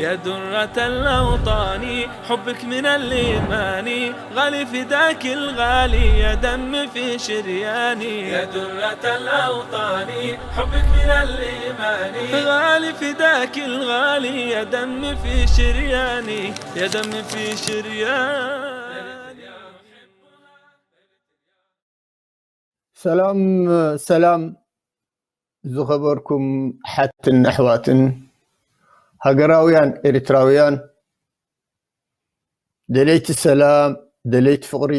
يا درة الأوطان، حبك من الإيمان، غالي فداك الغالي، يا دم في شرياني. يا درة الأوطان، حبك من الإيمان، غالي فداك الغالي، يا دم في شرياني، يا دم في شرياني. ሰላም ሰላም፣ ዝኸበርኩም ሓትን ኣሕዋትን፣ ሃገራውያን ኤርትራውያን፣ ደለይቲ ሰላም፣ ደለይቲ ፍቕሪ፣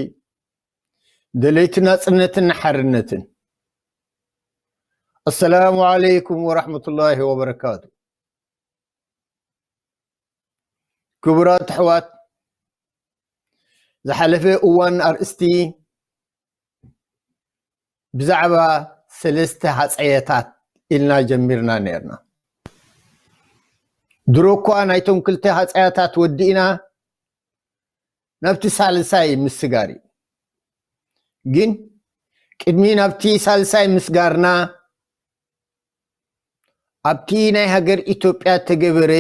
ደለይቲ ናጽነትን ሓርነትን። ኣሰላሙ ዓለይኩም ወራሕመቱላሂ ወበረካቱ። ክቡራት ኣሕዋት፣ ዝሓለፈ እዋን ኣርእስቲ ብዛዕባ ሰለስተ ሃጸየታት ኢልና ጀሚርና ነርና። ድሮ እኳ ናይቶም ክልተ ሃጸያታት ወዲእና ናብቲ ሳልሳይ ምስጋር እዩ። ግን ቅድሚ ናብቲ ሳልሳይ ምስጋርና፣ ኣብቲ ናይ ሃገር ኢትዮጵያ ተገበረ፣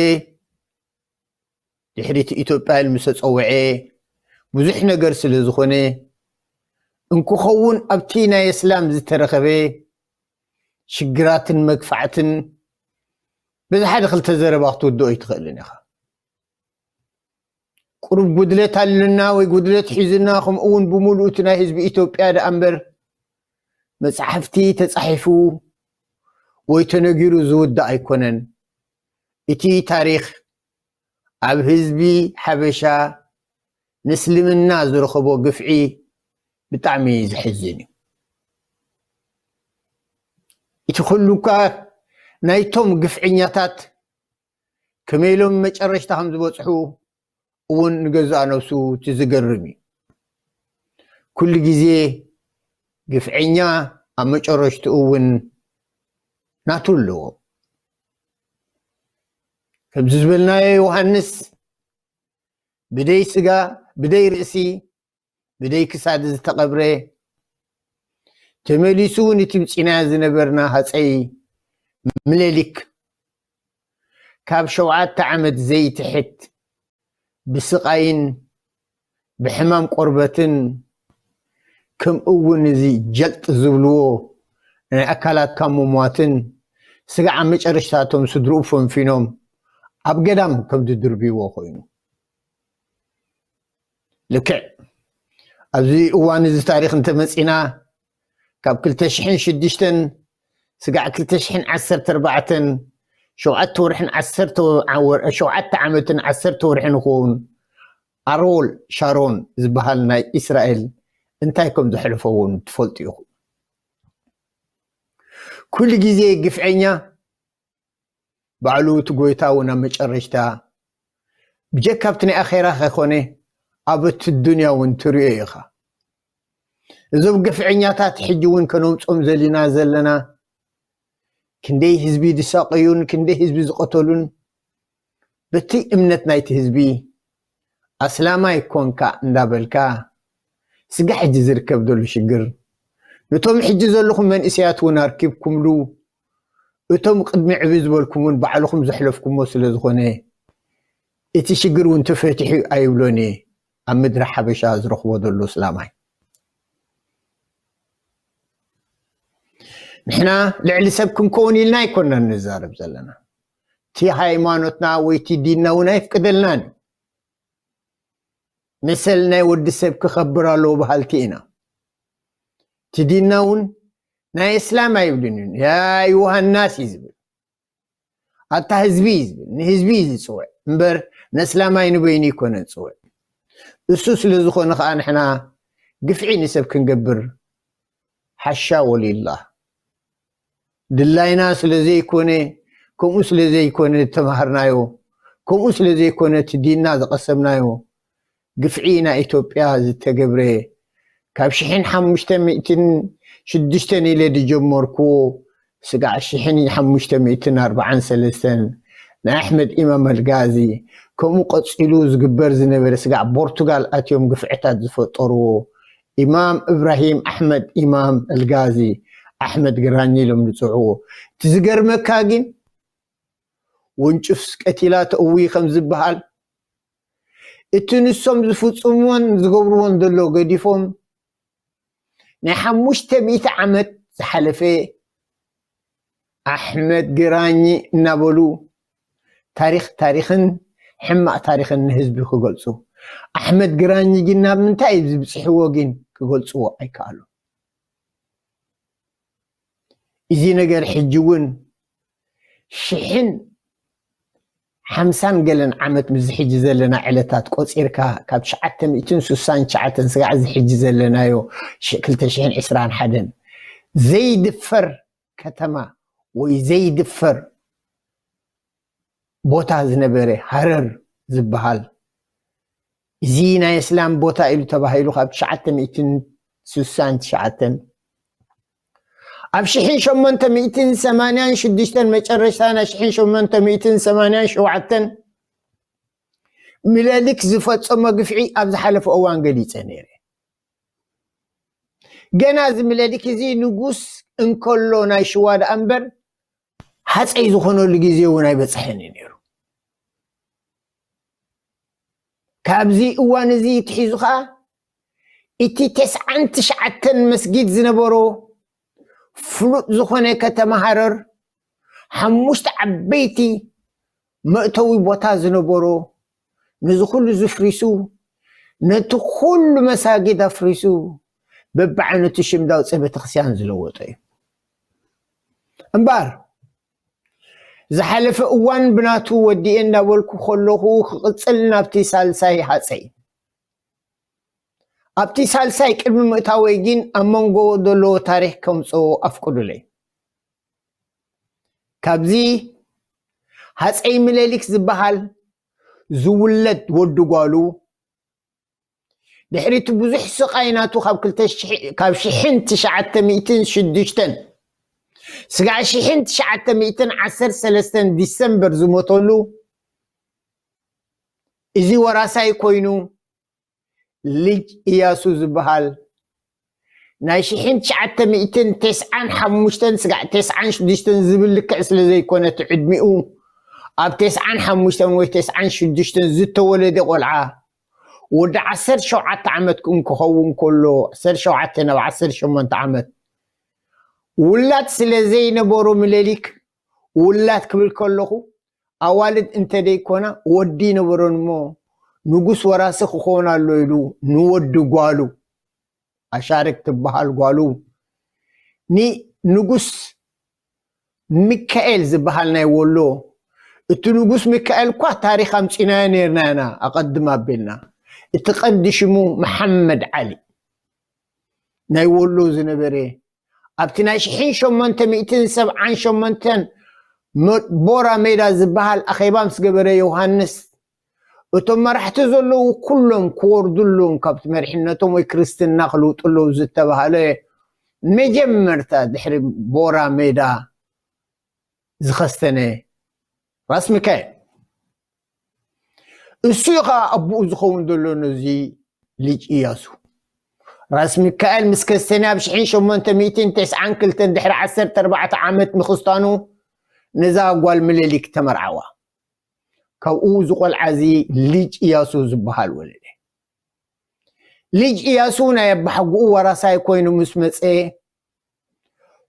ድሕሪት ኢትዮጵያ ኢሉ ምስ ተጸውዐ ብዙሕ ነገር ስለ ዝኾነ፣ እንክኸውን ኣብቲ ናይ እስላም ዝተረኸበ ሽግራትን መግፋዕትን በዚ ሓደ ክልተ ዘረባ ክትውድኦ ኣይትኽእልን ኢኻ። ቁሩብ ጉድለት ኣለና ወይ ጉድለት ሒዝና፣ ከምኡ እውን ብምሉእ እቲ ናይ ህዝቢ ኢትዮጵያ ደኣ እምበር መጻሕፍቲ ተጻሒፉ ወይ ተነጊሩ ዝውዳእ ኣይኮነን። እቲ ታሪኽ ኣብ ህዝቢ ሓበሻ ንእስልምና ዝረኸቦ ግፍዒ ብጣዕሚ ዘሕዝን እዩ። እቲ ኩሉ እኳ ናይቶም ግፍዐኛታት ከመይ ኢሎም መጨረሽታ ከም ዝበጽሑ እውን ንገዛእ ነብሱ እቲ ዝገርም እዩ። ኩሉ ግዜ ግፍዐኛ ኣብ መጨረሽትኡ እውን ናቱ ኣለዎ። ከምዚ ዝበልናዮ ዮሃንስ ብደይ ስጋ፣ ብደይ ርእሲ፣ ብደይ ክሳድ ዝተቐብረ፣ ተመሊሱ እውን እቲ ምጺናዮ ዝነበርና ሃጸይ ምኒልክ ካብ ሸውዓተ ዓመት ዘይትሕት ብስቓይን ብሕማም ቆርበትን ከምኡ እውን እዚ ጀልጥ ዝብልዎ ናይ ኣካላትካ ምሟትን ስጋዕ ኣብ መጨረሽታቶም ስድርኡ ፈንፊኖም ኣብ ገዳም ከም ዝድርብይዎ ኮይኑ። ልክዕ ኣብዚ እዋን እዚ ታሪኽ እንተመጺና፣ ካብ ክልተ ሽሕን ሽዱሽተን ስጋዕ ክልተ ሽሕን ዓሰርተ ኣርባዕተን ሸውዓተ ወርሕን ዓሰርተ ወ-፣ ሸውዓተ ዓመትን ዓሰርተ ወርሕን ክኸውን ኣሮል ሻሮን ዝበሃል ናይ እስራኤል እንታይ ከም ዘሕለፎ እውን ትፈልጡ ኢኹም። ኩሉ ግዜ ግፍዐኛ ባዕሉ እቲ ጎይታ እውን ኣብ መጨረሽታ ብጀካ ኣብቲ ናይ ኣኼራ ከይኮነ ኣብ እቲ ዱንያ እውን ትሪኦ ኢኻ። እዞም ግፍዐኛታት ሕጂ እውን ከነምጾም ዘሊና ዘለና ክንደይ ህዝቢ ዝሳቐዩን ክንደይ ህዝቢ ዝቐተሉን በቲ እምነት ናይቲ ህዝቢ ኣስላማይ ኮንካ እንዳበልካ ስጋ ሕጂ ዝርከብ ዘሎ ሽግር ነቶም ሕጂ ዘለኹም መንእሰያት እውን ኣርኪብኩምሉ እቶም ቅድሚ ዕቢ ዝበልኩም እውን ባዕልኹም ዘሕለፍኩሞ ስለ ዝኾነ እቲ ሽግር እውን ተፈቲሑ ኣይብሎን እየ ኣብ ምድሪ ሓበሻ ዝረኽቦ ዘሎ እስላማይ። ንሕና ልዕሊ ሰብ ክንከውን ኢልና ኣይኮንና ንዛረብ ዘለና። እቲ ሃይማኖትና ወይ እቲ ዲንና እውን ኣይፍቅደልናን እዩ። መሰል ናይ ወዲ ሰብ ክኸብር ኣለዎ በሃልቲ ኢና። እቲ ዲንና እውን ናይ እስላም ኣይብልን እዩ። ያ ዮሃናስ እዩ ዝብል። ኣታ ህዝቢ እዩ ዝብል። ንህዝቢ እዩ ዝፅውዕ እምበር ንእስላማይ ንበይኑ ይኮነ ዝፅውዕ። እሱ ስለ ዝኾነ ከዓ ንሕና ግፍዒ ንሰብ ክንገብር ሓሻ ወሊላህ። ድላይና ስለ ዘይኮነ፣ ከምኡ ስለ ዘይኮነ ዝተማሃርናዮ፣ ከምኡ ስለ ዘይኮነ እቲ ዲንና ዝቐሰምናዮ፣ ግፍዒ ናይ ኢትዮጵያ ዝተገብረ ካብ ሽሕን ሓሙሽተ ሚእትን ሽዱሽተን ኢለ ዝጀመርኩዎ ስጋዕ ሽሕን ሓሙሽተ ሚእትን ኣርባዓን ሰለስተን ናይ ኣሕመድ ኢማም ኣልጋዚ፣ ከምኡ ቀጺሉ ዝግበር ዝነበረ ስጋዕ ፖርቱጋል ኣትዮም ግፍዕታት ዝፈጠርዎ ኢማም እብራሂም ኣሕመድ ኢማም ኣልጋዚ፣ ኣሕመድ ግራኝ ኢሎም ዝጽውዕዎ። እቲ ዝገርመካ ግን ወንጭፍስ ቀቲላ ተእዊ ከም ዝበሃል፣ እቲ ንሶም ዝፍጽምዎን ዝገብርዎን ዘሎ ገዲፎም፣ ናይ ሓሙሽተ ሚእቲ ዓመት ዝሓለፈ ኣሕመድ ግራኝ እናበሉ ታሪኽ ታሪኽን ሕማቕ ታሪኽን ንህዝቢ ክገልጹ። ኣሕመድ ግራኝ ግን ናብ ምንታይ እዩ ዝብጽሕዎ ግን ክገልጽዎ ኣይከኣሉ። እዚ ነገር ሕጂ እውን ሽሕን ሓምሳን ገለን ዓመት ምስዚ ሕጂ ዘለና ዕለታት ቆጺርካ ካብ ትሽዓተ ሚእትን ስሳን ትሽዓተን ስጋዕ እዚ ሕጂ ዘለናዮ ሽ-፣ ክልተ ሽሕን ዕስራን ሓደን ዘይድፈር ከተማ ወይ ዘይድፈር ቦታ ዝነበረ ሃረር ዝበሃል፣ እዚ ናይ እስላም ቦታ ኢሉ ተባሂሉ ካብ ትሽዓተ ሚእትን ስሳን ትሽዓተን፣ ኣብ ሽሕን ሸሞንተ ሚእትን ሰማንያን ሽዱሽተን መጨረሽታ ናይ ሽሕን ሸሞንተ ሚእትን ሰማንያን ሸውዓተን ምለሊክ ዝፈጸሞ ግፍዒ ኣብ ዝሓለፈ እዋን ገሊጸ ነይረ። ገና እዚ ምለሊክ እዚ ንጉስ እንከሎ ናይ ሽዋ ደኣ እምበር ሃጸይ ዝኾነሉ ግዜ እውን ኣይበጽሐን እዩ ነይሩ። ካብዚ እዋን እዚ ትሒዙ ኸኣ እቲ ተስዓን ትሽዓተን መስጊድ ዝነበሮ ፍሉጥ ዝኾነ ከተማ ሃረር ሓሙሽተ ዓበይቲ መእተዊ ቦታ ዝነበሮ፣ ነዚ ኩሉ ዝፍሪሱ፣ ነቲ ኩሉ መሳጊድ ኣፍሪሱ፣ በብዓይነቱ ሽም ዳውፀ ቤተክርስትያን ዝለወጠ እዩ። እምበኣር፣ ዝሓለፈ እዋን ብናቱ ወዲኤ እንዳበልኩ ከለኹ ክቕጽል ናብቲ ሳልሳይ ሃጸይ። ኣብቲ ሳልሳይ ቅድሚ ምእታወይ ግን ኣብ መንጎ ዘሎ ታሪኽ ከምጽኦ ኣፍቅዱለይ። ካብዚ ሃጸይ ምለሊክ ዝበሃል ዝውለድ ወዲ ጓሉ፣ ድሕሪ እቲ ብዙሕ ስቓይ ናቱ ካብ ክልተ ሽሕ፣ ካብ ሽሕን ትሽዓተ ሚእትን ሽዱሽተን ስጋዕ ሽሕን ትሽዓተ ሚእትን ዓሰርተ ሰለስተን ዲሰምበር ዝሞተሉ፣ እዚ ወራሳይ ኮይኑ ልጅ እያሱ ዝበሃል ናይ ሽሕን ትሽዓተ ሚእትን ተስዓን ሓሙሽተን ስጋዕ ተስዓን ሽዱሽተን ዝብል ልክዕ ስለ ዘይኮነ እቲ ዕድሚኡ፣ ኣብ ተስዓን ሓሙሽተን ወይ ተስዓን ሽዱሽተን ዝተወለደ ቆልዓ፣ ወዲ ዓሰርተ ሸውዓተ ዓመት ክኸውን ከሎ፣ ዓሰርተ ሸውዓተ ናብ ዓሰርተ ሸሞንተ ዓመት ውላድ ስለ ዘይነበሮ ምለሊክ ውላድ ክብል ከለኹ፣ ኣዋልድ እንተ ደይኮና ወዲ ይነበሮን እሞ፣ ንጉስ ወራሲ ክኸውን ኣሎ ኢሉ ንወዲ ጓሉ፣ ኣሻርክ ትበሃል ጓሉ፣ ንንጉስ ሚካኤል ዝበሃል ናይ ወሎ፣ እቲ ንጉስ ሚካኤል እኳ ታሪኽ ኣምጺናዮ ነይርና ኢና፣ ኣቐድም ኣቢልና። እቲ ቀንዲ ሽሙ መሓመድ ዓሊ ናይ ወሎ ዝነበረ፣ ኣብቲ ናይ ሽሕን ሸሞንተ ሚእትን ሰብዓን ሸሞንተን መ-፣ ቦራ ሜዳ ዝበሃል ኣኼባ ምስ ገበረ ዮሃንስ፣ እቶም መራሕቲ ዘለዉ ኩሎም ክወርዱ ኣለዎም ካብቲ መሪሕነቶም ወይ ክርስትና ክልውጡ ኣለዉ ዝተባህለ መጀመርታ ድሕሪ ቦራ ሜዳ ዝኸስተነ ራስ ሚካኤል። እሱ እዩ ኸዓ ኣቦኡ ዝኸውን ዘሎ ነዚ ልጅ እያሱ። ራስ ሚካኤል ምስ ከስተነ ኣብ ሽሕን ሸሞንተ ሚእትን ተስዓን ክልተን ድሕሪ ዓሰርተ ኣርባዕተ ዓመት ምኽስታኑ ነዛ ጓል ምለሊክ ተመርዓዋ። ካብኡ እዚ ቆልዓ እዚ ልጅ እያሱ ዝበሃል ወለደ። ልጅ እያሱ ናይ ኣባሓጉኡ ወራሳይ ኮይኑ ምስ መጸ፣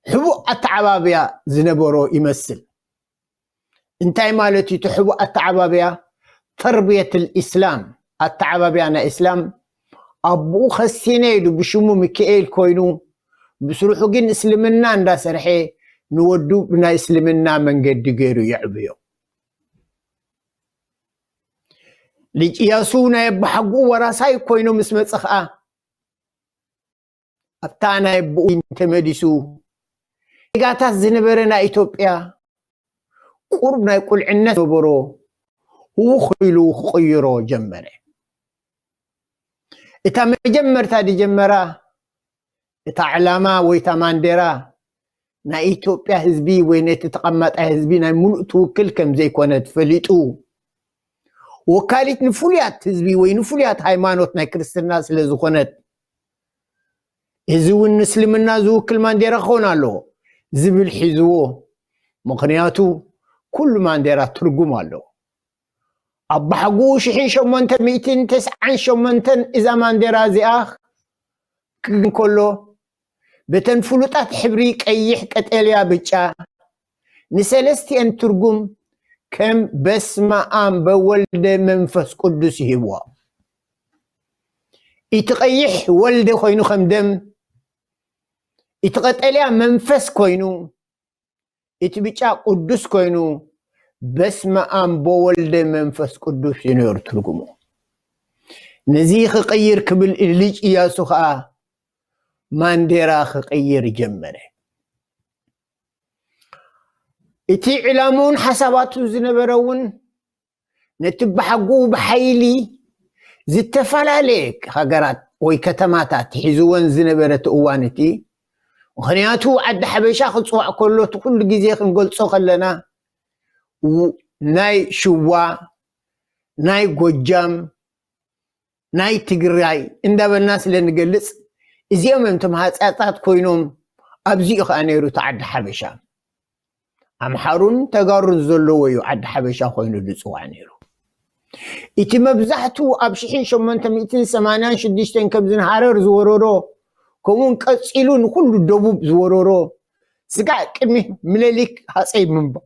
ሕቡእ ኣተዓባብያ ዝነበሮ ይመስል። እንታይ ማለት እዩ እቲ ሕቡእ ኣተዓባብያ? ተርብየት ልእስላም፣ ኣተዓባብያ ናይ እስላም። ኣቦኡ ከስቲነ ኢሉ ብሽሙ ሚካኤል ኮይኑ፣ ብስርሑ ግን እስልምና እንዳሰርሐ፣ ንወዱ ብናይ እስልምና መንገዲ ገይሩ የዕብዮ። ልጅ እያሱ ናይ ኣባሓጉኡ ወራሳይ ኮይኑ ምስ መጸ ኸዓ፣ ኣብታ ናይ ኣቦኡ ተመሊሱ፣ ጌጋታት ዝነበረ ናይ ኢትዮጵያ ቁሩብ ናይ ቁልዕነት ነበሮ ህውኽ ኢሉ ክቕይሮ ጀመረ። እታ መጀመርታ ዝጀመራ፣ እታ ዕላማ ወይ እታ ማንዴራ ናይ ኢትዮጵያ ህዝቢ ወይ ነቲ ተቐማጣይ ህዝቢ ናይ ሙሉእ ትውክል ከም ዘይኮነት ፈሊጡ፣ ወካሊት ንፍሉያት ህዝቢ ወይ ንፍሉያት ሃይማኖት ናይ ክርስትና ስለ ዝኾነት፣ እዚ እውን ንእስልምና ዝውክል ማንዴራ ክኸውን ኣለዎ ዝብል ሒዝዎ። ምኽንያቱ ኩሉ ማንዴራ ትርጉም ኣለዎ። ኣብ ባሕጉ ሽሕን ሸሞንተ ሚእትን ተስዓን ሸሞንተን እዛ ማንዴራ እዚኣ ክግን ከሎ፣ በተን ፍሉጣት ሕብሪ ቀይሕ፣ ቀጠልያ፣ ብጫ፣ ንሰለስቲአን ትርጉም ከም በስመ ኣብ በወልደ መንፈስ ቅዱስ ይህብዎ። እቲ ቀይሕ ወልደ ኮይኑ ከም ደም፣ እቲ ቀጠልያ መንፈስ ኮይኑ፣ እቲ ብጫ ቅዱስ ኮይኑ፣ በስመ ኣብ በወልደ መንፈስ ቅዱስ እዩ ነይሩ ትርጉሙ። ነዚ ክቕይር ክብል ልጅ ኢያሱ ኸኣ ማንዴራ ክቕይር ጀመረ። እቲ ዕላምኡን ሓሳባቱን ዝነበረ እውን ነቲ ብሓጉ ብሓይሊ ዝተፈላለየ ሃገራት ወይ ከተማታት ሒዝወን ዝነበረ እቲ እዋን እቲ፣ ምኽንያቱ ዓዲ ሓበሻ ክጽዋዕ ከሎ እቲ ኩሉ ግዜ ክንገልጾ ከለና ው-፣ ናይ ሽዋ፣ ናይ ጎጃም፣ ናይ ትግራይ እንዳበልና ስለ ንገልጽ፣ እዚኦም እዮም እቶም ሃጸያታት ኮይኖም። ኣብዚኡ ኸኣ ነይሩ እቲ ዓዲ ሓበሻ። ኣምሓሩን ተጋሩን ዘለዎ እዩ ዓዲ ሓበሻ ኮይኑ ዝጽዋዕ ነይሩ። እቲ መብዛሕቱ ኣብ ሽሕን ሸሞንተ ሚእትን ሰማንያን ሽዱሽተን ከም ዝንሃረር ዝወረሮ፣ ከምኡውን ቀጺሉ ንኹሉ ደቡብ ዝወረሮ ስጋዕ ቅድሚ ምኒልክ ሃጸይ ምንባ-፣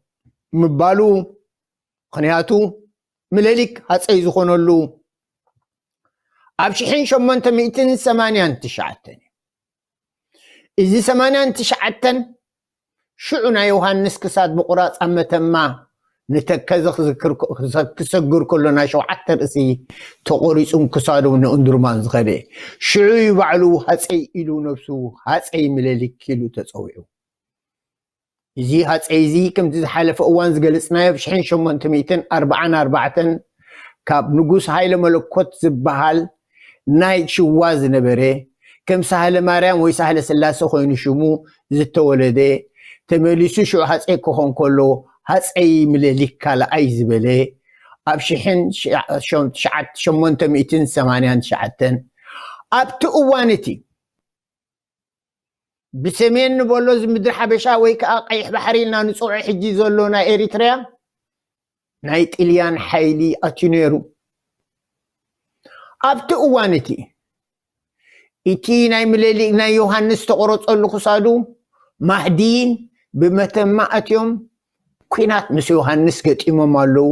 ምባሉ፣ ምኽንያቱ ምኒልክ ሃጸይ ዝኾነሉ ኣብ ሽሕን ሸሞንተ ሚእትን ሰማንያን ትሽዓተን እዩ። እዚ ሰማንያን ትሽዓተን ሽዑ ናይ ዮሃንስ ክሳድ ምቑራጽ ኣብ መተማ ንተከዘ ክዝክር-፣ ክሰግር ከሎ ናይ ሸውዓተ ርእሲ ተቖሪጹን ክሳዱ ንእንዱርማን ዝኸደ ሽዑ እዩ ባዕሉ ሃጸይ ኢሉ ነብሱ ሃጸይ ምኒልክ ኢሉ ተጸዊዑ። እዚ ሃጸይ እዚ ከምቲ ዝሓለፈ እዋን ዝገለጽናዮ ብ ሽሕን ሸሞንተ ሚእትን ኣርብዓን ኣርባዕተን ካብ ንጉስ ሃይለ መለኮት ዝበሃል ናይ ሽዋ ዝነበረ ከም ሳህለ ማርያም ወይ ሳህለ ስላሴ ኮይኑ ሽሙ ዝተወለደ ተመሊሱ ሽዑ ሃጸይ ክኾን ከሎ ሃጸይ ምኒልክ ካልኣይ ዝበለ ኣብ ሽሕን ሸ-፣ ሸ-፣ ትሽዓት-፣ ሸሞንተ ሚእትን ሰማንያን ትሽዓተን ኣብቲ እዋን እቲ ብሰሜን ንበሎ እዚ ምድሪ ሓበሻ ወይ ከዓ ቀይሕ ባሕሪ ኢልና ንፅውዖ ሕጂ ዘሎ ናይ ኤሪትሪያ ናይ ጥልያን ሓይሊ ኣትዩ ነይሩ። ኣብቲ እዋን እቲ፣ እቲ ናይ ምኒልክ ናይ ዮሃንስ ተቆረፀሉ ክሳዱ ማህዲን ብመተማ ኣትዮም ኲናት ምስ ዮሃንስ ገጢሞም ኣለዉ።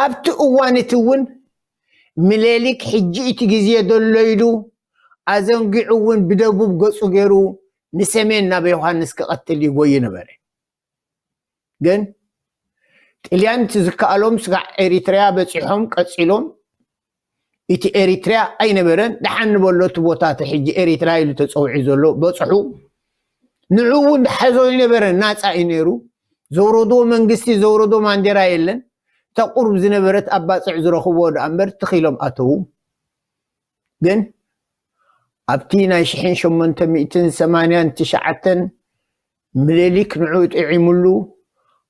ኣብቲ እዋን እቲ እውን ምኒልክ ሕጂ እቲ ግዜ ዘሎ ኢሉ ኣዘንጊዑ እውን ብደቡብ ገፁ ገይሩ ንሰሜን ናብ ዮሃንስ ክቐትል ይጎይ ነበረ። ግን ጥልያን እቲ ዝከኣሎም ስጋዕ ኤሪትሪያ በፂሖም ቀፂሎም። እቲ ኤሪትሪያ ኣይነበረን፣ ደሓን ንበሎ እቲ ቦታ እቲ ሕጂ ኤሪትሪያ ኢሉ ተፀዊዑ ዘሎ በፅሑ። ንዑ እውን ዝሓዞ ኣይነበረን፣ ናፃ እዩ ነይሩ። ዘውረድዎ መንግስቲ፣ ዘውረድዎ ማንዴራ የለን። እታ ቁሩብ ዝነበረት ኣብ ባፅዕ ዝረኽብዎ ደኣ እምበር ትኺሎም ኣተዉ። ግን ኣብቲ ናይ ሽሕን ሸሞንተ ሚእትን ሰማንያን ትሽዓተን ምኒልክ ንዑ ጥዒሙሉ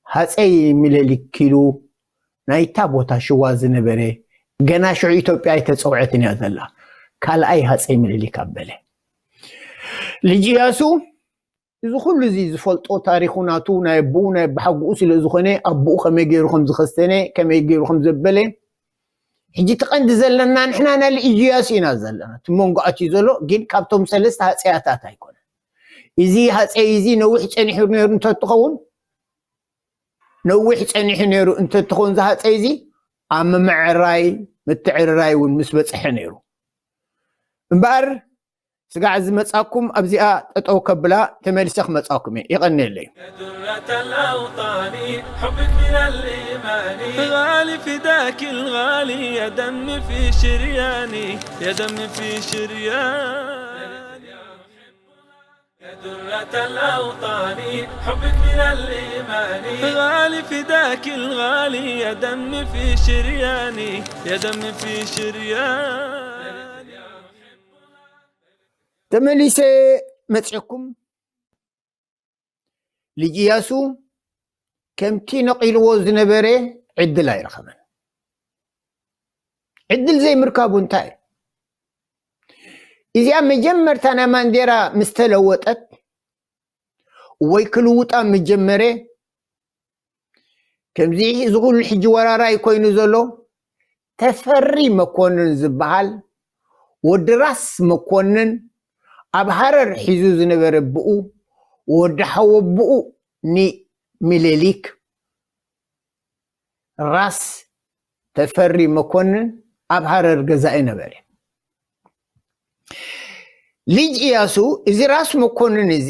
ሃፀይ ምኒልክ ኢሉ ናይታ ቦታ ሽዋ ዝነበረ፣ ገና ሽዑ ኢትዮጵያ ኣይተፀውዐትን እያ ዘላ፣ ካልኣይ ሃፀይ ምኒልክ ኣበለ። ልጅ እያሱ እዚ ኩሉ እዚ ዝፈልጦ ታሪኹ ናቱ ናይ ኣቦኡ ናይ ኣቦሓጎኡ ስለ ዝኾነ ኣቦኡ ከመይ ገይሩ ከም ዝኸስተነ ከመይ ገይሩ ከም ዘበለ ሕጂ እቲ ቀንዲ ዘለና ንሕና ናይ ልጅ እያሱ ኢና ዘለና። እቲ መንጎ ኣትዩ ዘሎ ግን ካብቶም ሰለስተ ሃፀያታት ኣይኮነን። እዚ ሃፀይ እዚ ነዊሕ ጸኒሑ ነይሩ እንተትኸውን ነዊሕ ጸኒሑ ነይሩ እንተትኸውን እዚ ሃፀይ እዚ ኣብ ምምዕርራይ ምትዕርራይ እውን ምስ በፅሐ ነይሩ እምበኣር ስጋዕ ዝመጻኩም ኣብዚኣ ጠጠው ከብላ ተመሊሰ ክመጻኩም እየ። የቐንየለይ። يا درة الأوطان، حبك من الإيمان. غالي فداك الغالي، يا دم في شرياني، يا دم في شرياني. يا درة الأوطان، حبك من الإيمان. غالي فداك الغالي، يا دم في شرياني، يا دم في شرياني. ተመሊሰ መፅኩም ልጅ እያሱ ከምቲ ነቒልዎ ዝነበረ ዕድል ኣይረኸበን። ዕድል ዘይምርካቡ እንታይ? እዚኣ መጀመርታ ናይ ማንዴራ ምስ ተለወጠት ወይ ክልውጣ ምጀመረ ከምዚ እዚ ኩሉ ሕጂ ወራራይ ኮይኑ ዘሎ ተፈሪ መኮንን ዝበሃል ወዲ ራስ መኮንን ኣብ ሃረር ሒዙ ዝነበረ ብኡ ወዲ ሓወብኡ ንሚሌሊክ ራስ ተፈሪ መኮንን ኣብ ሃረር ገዛኢ ነበረ። ልጅ እያሱ እዚ ራስ መኮንን እዚ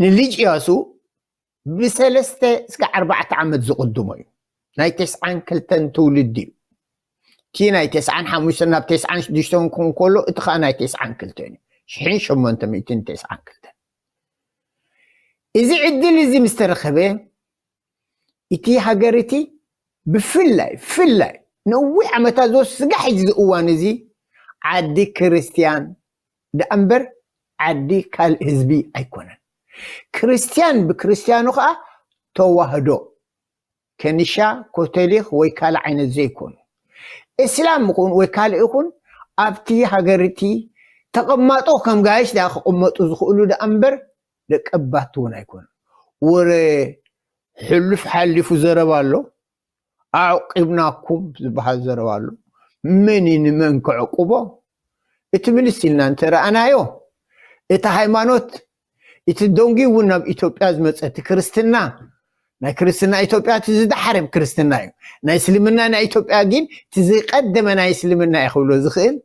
ንልጅ እያሱ ብሰለስተ እስከ ኣርባዕተ ዓመት ዝቕድሞ እዩ። ናይ ተስዓን ክልተን ትውልዲ እዩ። እቲ ናይ ተስዓን ሓሙሽተን ናብ ተስዓን ሽዱሽተን ክኸውን ከሎ እቲ ከዓ ናይ ተስዓን ክልተን እዩ። ሽሕን ሸሞንተ ሚእትን ተስዓን ክልተን እዚ ዕድል እዚ ምስ ተረኸበ እቲ ሃገር እቲ ብፍላይ ፍላይ ነዊሕ ዓመታት ዝወስጋ ሕጂ እዚ እዋን እዚ ዓዲ ክርስትያን ደኣ እምበር ዓዲ ካልእ ህዝቢ ኣይኮነን። ክርስትያን ብክርስትያኑ ከዓ ተዋህዶ ከኒሻ ኮቶሊክ ወይ ካልእ ዓይነት ዘይኮኑ እስላም ይኹን ወይ ካልእ ይኹን ኣብቲ ሃገር እቲ ተቐማጦ ከም ጋይሽ ደኣ ክቕመጡ ዝኽእሉ ደኣ እምበር ደቀባት እውን ኣይኮኑ። ወረ ሕሉፍ ሓሊፉ ዘረባ ኣሎ ኣዕቂብናኩም ዝበሃል ዘረባ ኣሎ። መን እዩ ንመን ክዕቁቦ? እቲ ምልስ ኢልና እንተረኣናዮ እቲ ሃይማኖት እቲ ደንጊ እውን ናብ ኢትዮጵያ ዝመፀ እቲ ክርስትና ናይ ክርስትና ኢትዮጵያ እቲ ዝደሓረ ክርስትና እዩ። ናይ እስልምና ናይ ኢትዮጵያ ግን እቲ ዝቀደመ ናይ እስልምና እዩ ክብሎ ዝኽእል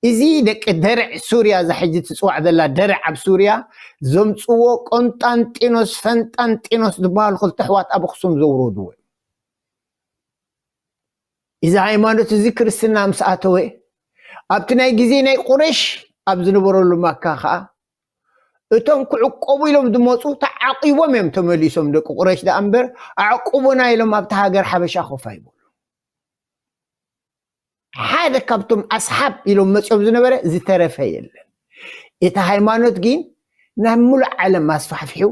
እዚ ደቂ ደርዕ ሱርያ እዛ ሕጂ ትፅዋዕ ዘላ ደርዕ ኣብ ሱርያ ዘምፅዎ ቆንጣንጢኖስ ፈንጣንጢኖስ ዝበሃሉ ክልተ ኣሕዋት ኣብ ኣክሱም ዘውረድዎ እዩ። እዚ ሃይማኖት እዚ ክርስትና ምስ ኣተወ ኣብቲ ናይ ግዜ ናይ ቁረሽ ኣብ ዝነበረሉ ማካ ከዓ እቶም ክዕቆቡ ኢሎም ዝመፁ ተዓቂቦም እዮም ተመሊሶም ደቂ ቁረሽ ደኣ እምበር ኣዕቁቡና ኢሎም ኣብቲ ሃገር ሓበሻ ኮፍ ኣይበሉ ሓደ ካብቶም ኣስሓብ ኢሎም መፅኦም ዝነበረ ዝተረፈ የለን እቲ ሃይማኖት ግን ናብ ሙሉእ ዓለም ኣስፋሕፊሑ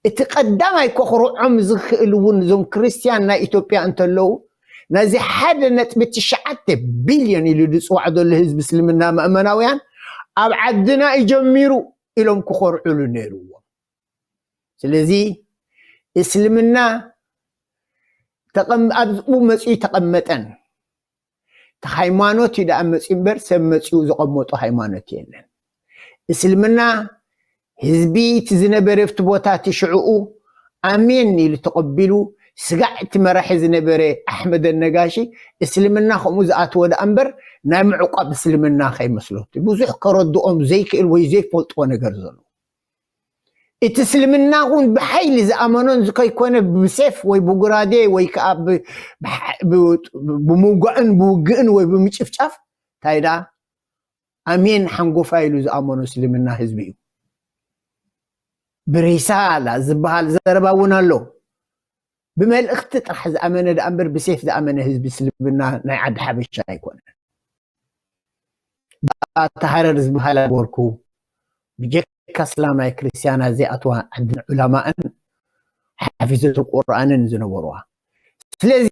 እቲ ቀዳማይ ኮኽርዖም ዝኽእል እውን እዞም ክርስትያን ናይ ኢትዮጵያ እንተለዉ ነዚ ሓደ ነጥቢ ትሽዓተ ቢልዮን ኢሉ ዝፅዋዕ ዘሎ ህዝቢ እስልምና መእመናውያን ኣብ ዓድና እዩ ጀሚሩ ኢሎም ክኾርዕሉ ነይርዎም ስለዚ እስልምና ኣብኡ መፅኡ ተቐመጠን እቲ ሃይማኖት እዩ ደኣ መፅኡ እምበር ሰብ መፅኡ ዘቐመጦ ሃይማኖት የለን እስልምና ህዝቢ እቲ ዝነበረ ኣብቲ ቦታ እቲ ሽዕኡ ኣሜን ኢሉ ተቐቢሉ ስጋዕ እቲ መራሒ ዝነበረ ኣሕመደ ነጋሺ እስልምና ከምኡ ዝኣትወ ደኣ እምበር ናይ ምዕቋብ እስልምና ከይመስሎ ብዙሕ ከረድኦም ዘይክእል ወይ ዘይፈልጥዎ ነገር ዘሎ እቲ እስልምና እውን ብሓይሊ ዝኣመኖን ዝከይኮነ ብሴፍ ወይ ብጉራዴ ወይ ከዓ ብምውጋእን ብውግእን ወይ ብምጭፍጫፍ እንታይ ደኣ ኣሜን ሓንጎፋ ኢሉ ዝኣመኖ እስልምና ህዝቢ እዩ ብሪሳላ ዝበሃል ዘረባ እውን ኣሎ ብመልእኽቲ ጥራሕ ዝኣመነ ደኣ እምበር ብሴፍ ዝኣመነ ህዝቢ እስልምና ናይ ዓዲ ሓበሻ ኣይኮነን ብኣታ ሃረር ዝበሃል ኣበርኩ ብጀካ እስላማይ ክርስትያና ዘይኣትዋ ዓድን ዑላማእን ሓፊዘት ቁርኣንን ዝነበርዋ ስለዚ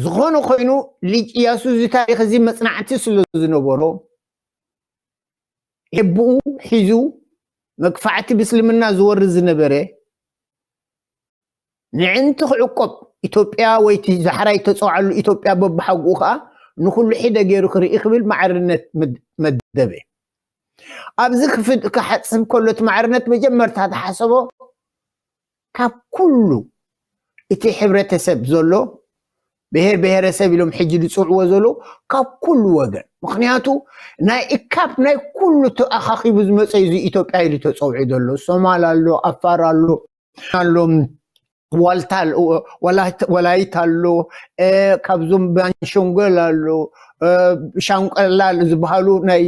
ዝኾነ ኮይኑ ልጅ እያሱ እዚ ታሪክ እዚ መፅናዕቲ ስለ ዝነበሮ ኤብኡ ሒዙ መግፋዕቲ ብእስልምና ዝወርድ ዝነበረ ምዕንቲ ክዕቆብ ኢትዮጵያ ወይ እቲ ዛሕራይ ተፀውዓሉ ኢትዮጵያ በብሓጉኡ ከዓ ንኩሉ ሒደ ገይሩ ክርኢ ክብል ማዕርነት መደበ ኣብዚ ክሓፅብ ከሎ እቲ ማዕርነት መጀመርታ ተሓሰቦ ካብ ኩሉ እቲ ሕብረተሰብ ዘሎ ብሄር ብሄረሰብ ኢሎም ሕጂ ዝፅውዕዎ ዘለዉ ካብ ኩሉ ወገን ምክንያቱ ናይ እካብ ናይ ኩሉ ተኣኻኺቡ ዝመፀ እዚ ኢትዮጵያ ኢሉ ተፀውዒ ዘሎ ሶማል ኣሎ ኣፋር ኣሎ ኣሎ ዋልታ ወላይት ኣሎ ካብዞም ባንሸንጎል ኣሎ ሻንቆላ ዝበሃሉ ናይ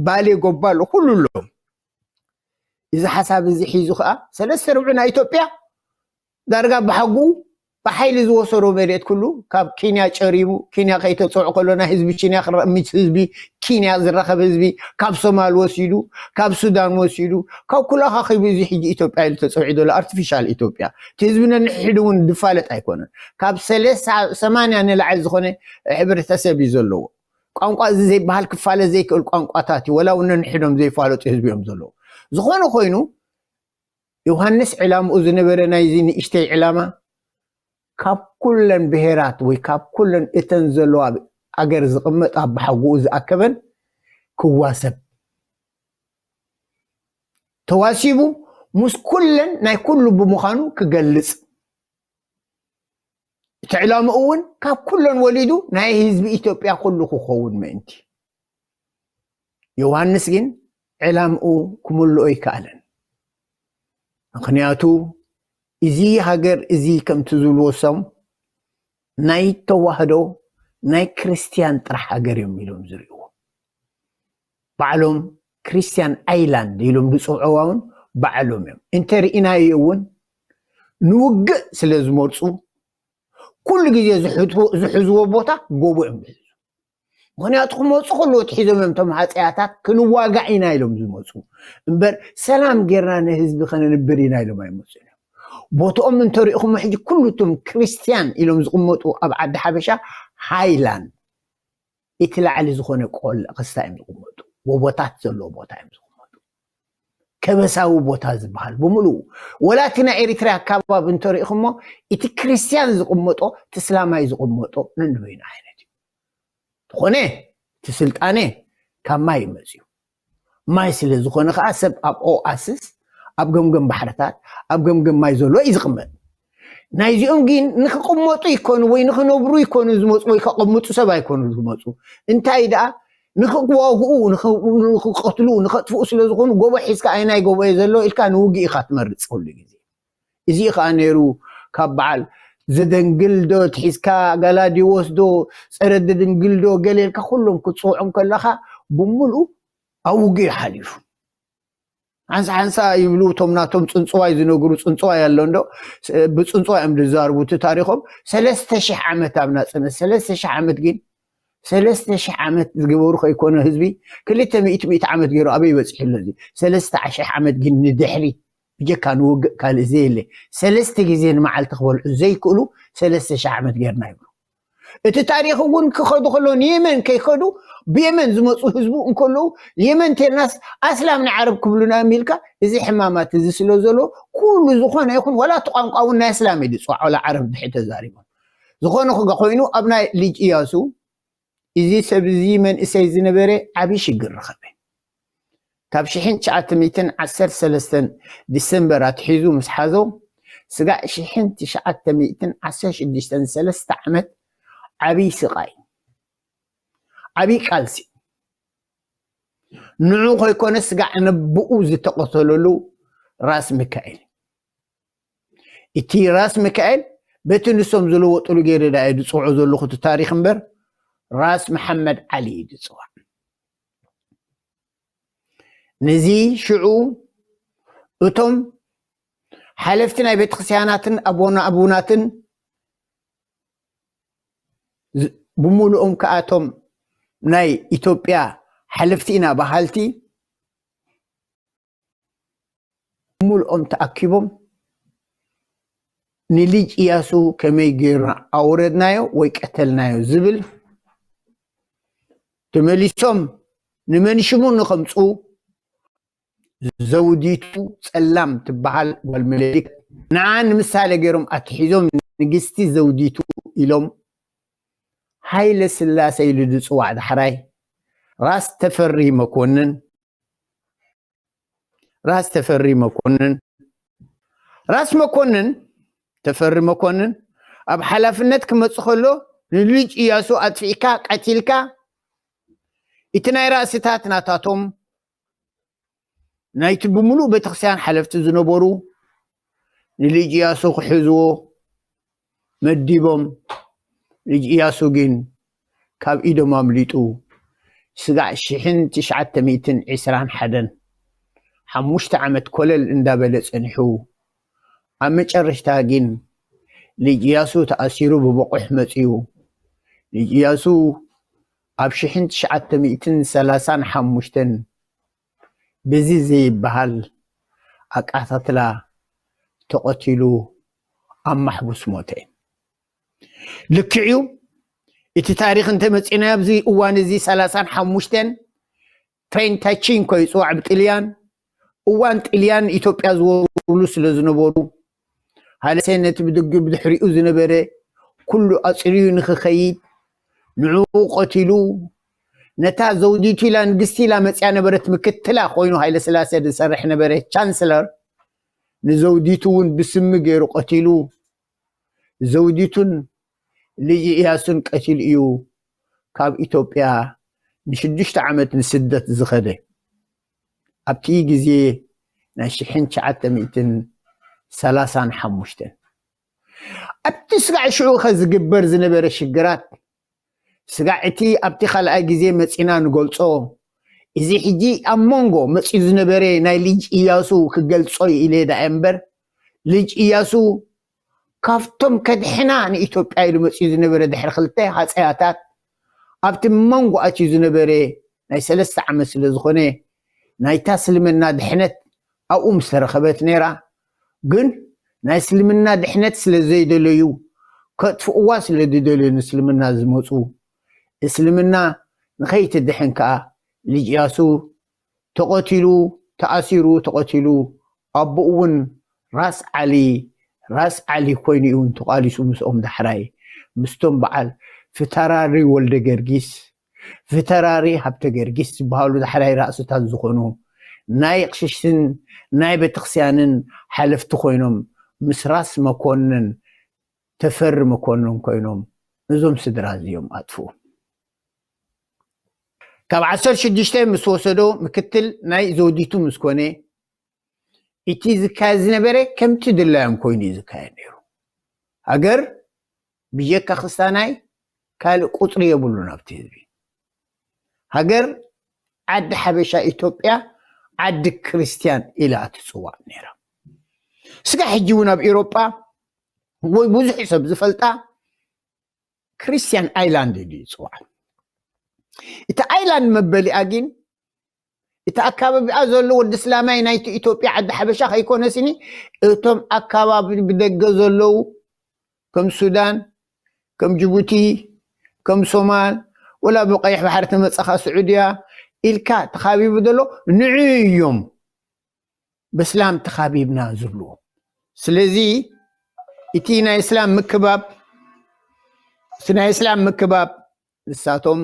ባሌ ጎባ ኣሎ ኩሉ ኣሎ እዚ ሓሳብ እዚ ሒዙ ከዓ ሰለስተ ርብዑ ናይ ኢትዮጵያ ዳርጋ ብሓጉኡ ብሓይሊ ዝወሰዶ መሬት ኩሉ ካብ ኪንያ ጨሪሙ ኪንያ ከይተፀውዕ ከሎ ናይ ህዝቢ ኪንያ ክረምች ህዝቢ ኪንያ ዝረኸብ ህዝቢ ካብ ሶማል ወሲዱ ካብ ሱዳን ወሲዱ ካብ ኩሉ ኣኻኺቡ እዚ ሕጂ ኢትዮጵያ ኢሉ ተፀውዒ ዘሎ ኣርቲፊሻል ኢትዮጵያ እቲ ህዝቢ ነንሕድሕዱ እውን ዝፋለጥ ኣይኮነን ካብ ሰማንያ ንላዕሊ ዝኾነ ሕብረተሰብ እዩ ዘለዎ ቋንቋ እዚ ዘይበሃል ክፋለ ዘይክእል ቋንቋታት እዩ ወላ እውን ነንሕዶም ዘይፋለጡ ህዝቢ እዮም ዘለዎ ዝኾነ ኮይኑ ዮሃንስ ዕላምኡ ዝነበረ ናይዚ ንእሽተይ ዕላማ ካብ ኩለን ብሄራት ወይ ካብ ኩለን እተን ዘለዋ ኣገር ዝቕመጥ ኣብ ብሓጉኡ ዝኣከበን ክዋሰብ ተዋሲቡ ምስ ኩለን ናይ ኩሉ ብምዃኑ ክገልጽ እቲ ዕላምኡ እውን ካብ ኩለን ወሊዱ ናይ ህዝቢ ኢትዮጵያ ኩሉ ክኸውን ምእንቲ። ዮሃንስ ግን ዕላምኡ ክምልኦ ኣይከኣለን። ምኽንያቱ እዚ ሃገር እዚ ከምቲ ዝብልዎ እሶም ናይ ተዋህዶ ናይ ክርስትያን ጥራሕ ሃገር እዮም ኢሎም ዝርእይዎ። ባዕሎም ክርስትያን ኣይላንድ ኢሎም ዝፅውዕዋ እውን ባዕሎም እዮም። እንተርኢናዮ እውን ንውግእ ስለ ዝመርፁ ኩሉ ግዜ ዝሕዝዎ ቦታ ጎቦ እዮም ዝሕዙ። ምኽንያቱ ክመፁ ከለዉ ትሒዞም እዮም እቶም ሃፀያታት ክንዋጋእ ኢና ኢሎም ዝመፁ እምበር ሰላም ጌርና ንህዝቢ ከነንብር ኢና ኢሎም ኣይመፁን እዮም። ቦትኦም እንተሪእኹሞ ሕጂ ኩሉ እቶም ክርስትያን ኢሎም ዝቕመጡ ኣብ ዓዲ ሓበሻ ሃይላንድ እቲ ላዕሊ ዝኾነ ቆል ክስታ እዮም ዝቕመጡ። ጎቦታት ዘለዎ ቦታ እዮም ዝቕመጡ። ከበሳዊ ቦታ ዝበሃል ብምሉኡ ወላ እቲ ናይ ኤሪትርያ ኣካባቢ እንተሪእኹሞ እቲ ክርስትያን ዝቕመጦ እቲ ስላማይ ዝቕመጦ ነንበይኑ ዓይነት እዩ። ዝኾነ እቲ ስልጣነ ካብ ማይ ይመፅእ እዩ። ማይ ስለ ዝኾነ ከዓ ሰብ ኣብ ኦኣስስ ኣብ ገምገም ባሕርታት ኣብ ገምገም ማይ ዘሎ እዩ ዝቕመጥ። ናይዚኦም ግን ንክቕመጡ ይኮኑ ወይ ንክነብሩ ይኮኑ ዝመፁ ወይ ከቐምጡ ሰብ ኣይኮኑ ዝመፁ። እንታይ ደኣ ንክዋግኡ ንክቀትሉ ንከጥፍኡ ስለ ዝኾኑ ጎቦ ሒዝካ ኣይናይ ጎቦ ዘሎ ኢልካ ንውግእ ኢኻ ትመርፅ ኩሉ ግዜ። እዚ ከዓ ነይሩ ካብ በዓል ዘደንግል ዶ ትሒዝካ ጋላዲዎስ ዶ ፀረ ደደንግል ዶ ገለ ኢልካ ኩሎም ክትፅውዖም ከለካ ብምሉኡ ኣብ ውግእ ሓሊፉ ሓንሳ ሓንሳ ይብሉ እቶም ናቶም ፅንፅዋይ ዝነግሩ ፅንፅዋይ ኣሎ እንዶ ብፅንፅዋይ እዮም ዝዛርቡ እቲ ታሪኮም ሰለስተ ሽሕ ዓመት ኣብ ናፅነት ሰለስተ ሽሕ ዓመት ግን ሰለስተ ሽሕ ዓመት ዝገበሩ ከይኮነ ህዝቢ ክልተ ሚእቲ ሚእቲ ዓመት ገይሩ ኣበይ በፂሑ ኣሎ እዚ ሰለስተ ሽሕ ዓመት ግን ንድሕሪ ብጀካ ንውግእ ካልእ ዘየለ ሰለስተ ግዜ ንመዓልቲ ክበልዑ ዘይክእሉ ሰለስተ ሽሕ ዓመት ገይርና ይብሉ እቲ ታሪክ እውን ክኸዱ ከሎ ንየመን ከይከዱ ብየመን ዝመፁ ህዝቡ እንከለዉ የመን ቴልናስ ኣስላም ንዓረብ ክብሉና እዮም ኢልካ እዚ ሕማማት እዚ ስለ ዘሎ ኩሉ ዝኾነ ይኹን ዋላ እቲ ቋንቋ እውን ናይ ኣስላም እዩ ዝፅዋዕ ዋላ ዓረብ ድሕሪ ተዛሪቦም ዝኾነ ክጋ ኮይኑ ኣብ ናይ ልጅ እያሱ እዚ ሰብ እዚ መንእሰይ ዝነበረ ዓብዪ ሽግር ረኸበ ካብ ሽሕን ትሽዓተ ሚእትን ዓሰርተ ሰለስተን ዲሰምበር ኣትሒዙ ምስ ሓዞ ስጋዕ ሽሕን ትሽዓተ ሚእትን ዓሰርተ ሽዱሽተን ሰለስተ ዓመት ዓብዪ ስቓይ ዓብዪ ቃልሲ ንዑ ከይኮነ ስጋዕ ነብኡ ዝተቐተለሉ ራስ ሚካኤል እቲ ራስ ሚካኤል በቲ ንሶም ዝለወጥሉ ገይረ ዳ ዝፅውዖ ዘለኹ እቲ ታሪክ እምበር ራስ መሓመድ ዓሊ እዩ ዝፅዋዕ ነዚ ሽዑ እቶም ሓለፍቲ ናይ ቤተክርስትያናትን ኣቦና ኣቡናትን ብምሉኦም ከኣቶም ናይ ኢትዮጵያ ሓለፍቲ ኢና በሃልቲ ብምልኦም ተኣኪቦም ንልጅ እያሱ ከመይ ገይርና ኣውረድናዮ ወይ ቀተልናዮ ዝብል ተመሊሶም ንመንሽሙ ንኸምፁ ዘውዲቱ ፀላም ትበሃል ጓል ምልልክ ንዓ ንምሳሌ ገይሮም ኣትሒዞም ንግስቲ ዘውዲቱ ኢሎም ሃይለ ስላሴ ኢሉ ዝፅዋዕ ዳሕራይ ራስ ተፈሪ መኮንን ራስ ተፈሪ መኮንን ራስ መኮንን ተፈሪ መኮንን ኣብ ሓላፍነት ክመፅ ከሎ ንልጅ እያሱ ኣጥፊእካ ቀቲልካ እቲ ናይ ራእስታት ናታቶም ናይቲ ብምሉእ ቤተክርስትያን ሓለፍቲ ዝነበሩ ንልጅ እያሱ ክሕዝዎ መዲቦም ልጅ እያሱ ግን ካብ ኢዶም ኣምሊጡ ስጋዕ ሽሕን ትሽዓተ ሚእትን ዕስራን ሓደን ሓሙሽተ ዓመት ኮለል እንዳበለ ጸኒሑ ኣብ መጨረሽታ ግን ልጅ እያሱ ተኣሲሩ ብብቑሕ መጺኡ ልጅ እያሱ ኣብ ሽሕን ትሽዓተ ሚእትን ሰላሳን ሓሙሽተን በዚ ዘይበሃል ኣቃታትላ ተቐቲሉ ኣብ ማሕቡስ ሞተ። ልክዕ እዩ። እቲ ታሪክ እንተመፂና ኣብዚ እዋን እዚ ሰላሳን ሓሙሽተን ትሬንታቺንኮ ይፅዋዕ ብጥልያን እዋን ጥልያን ኢትዮጵያ ዝወርሉ ስለ ዝነበሩ፣ ሃይለስላሴ ነቲ ብድግ ብድሕሪኡ ዝነበረ ኩሉ ኣጽርዩ ንኽኸይድ ንዕኡ ቀቲሉ። ነታ ዘውዲቱ ኢላ ንግስቲ ኢላ መጽያ ነበረት፣ ምክትላ ኮይኑ ሃይለስላሴ ዝሰርሕ ነበረ፣ ቻንስለር። ንዘውዲቱ እውን ብስሚ ገይሩ ቀቲሉ። ዘውዲቱን ልጅ እያሱን ቀቲሉ እዩ ካብ ኢትዮጵያ ንሽዱሽተ ዓመት ንስደት ዝኸደ። ኣብቲ ግዜ ናይ ሽሕን ትሽዓተ ሚእትን ሰላሳን ሓሙሽተን። ኣብቲ ስጋዕ ሽዑ ከ ዝግበር ዝነበረ ሽግራት፣ ስጋዕ እቲ ኣብቲ ካልኣይ ግዜ መጺና ንገልጾ፣ እዚ ሕጂ ኣብ መንጎ መጺኡ ዝነበረ ናይ ልጅ እያሱ ክገልጾ ኢለ ዳኣ እምበር፣ ልጅ እያሱ ካብቶም ከድሕና ንኢትዮጵያ ኢሉ መጺኡ ዝነበረ ድሕሪ ክልተ ሃጸያታት፣ ኣብቲ መንጎ ኣትዩ ዝነበረ ናይ ሰለስተ ዓመት ስለ ዝኾነ፣ ናይታ እስልምና ድሕነት ኣብኡ ምስ ተረኸበት ነይራ። ግን ናይ እስልምና ድሕነት ስለ ዘይደለዩ፣ ከጥፍእዋ ስለ ዝደልዩ ንእስልምና ዝመጹ፣ እስልምና ንኸይትድሕን ከኣ ልጅ እያሱ ተቐቲሉ፣ ተኣሲሩ፣ ተቐቲሉ። ኣቦኡ እውን ራስ ዓሊ፣ ራስ ዓሊ ኮይኑ እዩ እውን ተቓሊሱ ምስኦም ዳሕራይ፣ ምስቶም በዓል ፊታውራሪ ወልደ ገርጊስ፣ ፊታውራሪ ሃብተ ገርጊስ ዝበሃሉ ዳሕራይ ራእስታት ዝኾኑ ናይ ቅሽሽትን ናይ ቤተክርስቲያንን ሓለፍቲ ኮይኖም ምስ ራስ መኮንን ተፈሪ መኮንን ኮይኖም እዞም ስድራ እዚኦም ኣጥፍኡ። ካብ ዓሰርተ ሽዱሽተ ምስ ወሰዶ ምክትል ናይ ዘውዲቱ ምስ ኮነ፣ እቲ ዝካየድ ዝነበረ ከምቲ ድላዮም ኮይኑ እዩ ዝካየድ ነይሩ። ሃገር ብጀካ ክስታናይ ካልእ ቁጽሪ የብሉን ኣብቲ ህዝቢ። ሃገር ዓዲ ሓበሻ ኢትዮጵያ ዓዲ ክርስትያን ኢላ ትጽዋዕ ነይራ። ስጋ ሕጂ እውን ኣብ ኤውሮጳ ወይ ብዙሕ ሰብ ዝፈልጣ ክርስትያን ኣይላንድ ኢሉ ይጽዋዕ። እቲ ኣይላንድ መበሊኣ ግን እቲ ኣካባቢኣ ዘሎ ወዲ እስላማይ ናይቲ ኢትዮጵያ ዓዲ ሓበሻ ከይኮነ ስኒ፣ እቶም ኣካባቢ ብደገ ዘለዉ ከም ሱዳን፣ ከም ጅቡቲ፣ ከም ሶማል፣ ወላ ብቀይሕ ባሕሪ ተመጻኻ ስዑድያ ኢልካ ተኻቢቡ ዘሎ ንዑ እዮም። በስላም ተኻቢብና ዝብልዎ። ስለዚ እቲ ናይ እስላም ምክባብ፣ እቲ ናይ እስላም ምክባብ ንሳቶም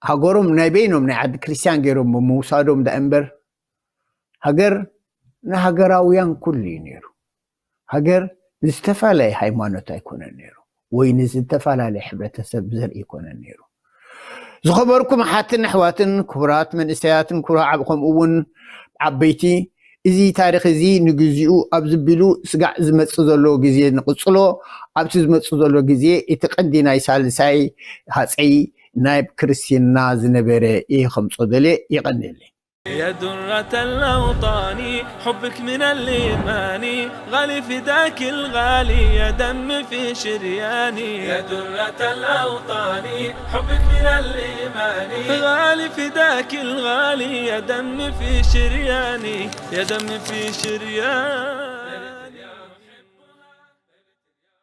ሃገሮም ናይ በይኖም ናይ ዓዲ ክርስትያን ገይሮም ብምውሳዶም ዳኣ እምበር፣ ሃገር ንሃገራውያን ኩሉ እዩ ነይሩ። ሃገር ንዝተፈላለየ ሃይማኖት ኣይኮነን ነይሩ፣ ወይ ንዝተፈላለየ ሕብረተሰብ ዘርኢ ኣይኮነን ነይሩ። ዝኸበርኩም ኣሓትን ኣሕዋትን፣ ክቡራት መንእሰያትን፣ ክቡራ ዓብ-፣ ከምኡ እውን ዓበይቲ፣ እዚ ታሪኽ እዚ ንግዚኡ ኣብዚ ቢሉ ስጋዕ ዝመጽእ ዘሎ ግዜ ንቕጽሎ። ኣብቲ ዝመጽእ ዘሎ ግዜ እቲ ቀንዲ ናይ ሳልሳይ ሃጸይ ናይ ክርስትና ዝነበረ እየ ከምጾ ደልየ። የቐንየለይ። يا درة الأوطان، حبك من الإيمان، غالي فداك الغالي، يا دم في شرياني. يا درة الأوطان، حبك من الإيمان، غالي فداك الغالي، يا دم في شرياني، يا دم في شرياني.